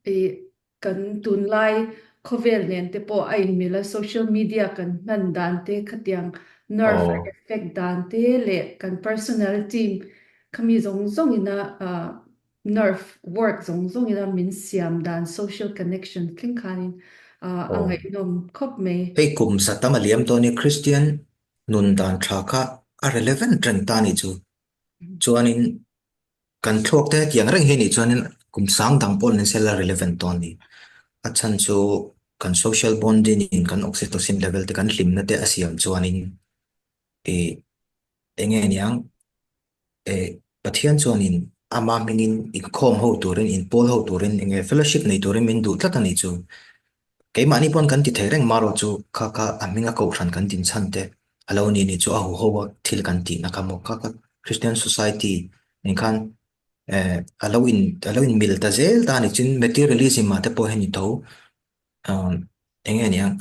I kan tunlai khawvel nen te pawh a inmil a, social media kan hman dan te khatiang nerve a effect dan te leh kan personality khami zawng zawng ina nerve work zawng zawng ina min siam dan social connection thleng khanin a ngaihnawm khawp mai. Hei kum sa tam a liam dawn i Christian nun dan tha kha a relevant reng ta ni chu. Chuanin Kan thluak te hetiang reng hi nih chuanin kum sang dang pawh nen sela relevant dawn ni. A chhan chu kan social bonding in kan oxytocin level te kan hlimna te a siam chuanin ih enge niang eh Pathian chuanin ama hmingin inkhawm ho turin inpawl ho turin enge fellowship nei turin min duh tlat a nih chu. Keimahni pawn kan ti thei reng marawh chu kha kha a hminga kohhran kan din chhan te a lo ni ni chu a huho a thil kan tihna kha maw kha kha Christian society nen khan eh a lo in a lo in mil ta zel ta a ni chin materialism ah te pawh hei ni tho ah eng nge niang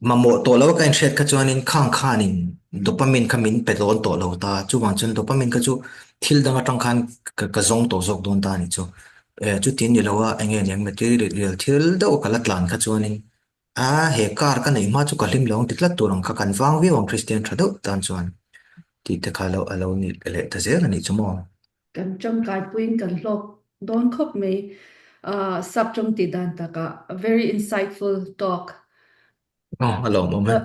Mamawh tawh lo ka inhriat kha chuanin khang khanin dopamine kha min pe dawn tawh lo ta. Chuvang chuan dopamine kha chu thil dang atang khan ka ka zawng tawh zawk dawn ta a nih chu. Eh chutin ni lo a eng nge niang material thil deuh ka la tlan kha chuanin a he car ka neih hma chu ka hlim lo ang ti tlat tur ang kha kan vang viau ang Christian tha deuh tan chuan tih te kha lo a lo ni leh ta zel a nih chu maw. Kan tangkai puiin kan hlawk dawn khawp mai. Sap tawng tih dan takah very insightful talk. Aw a lawmawm e.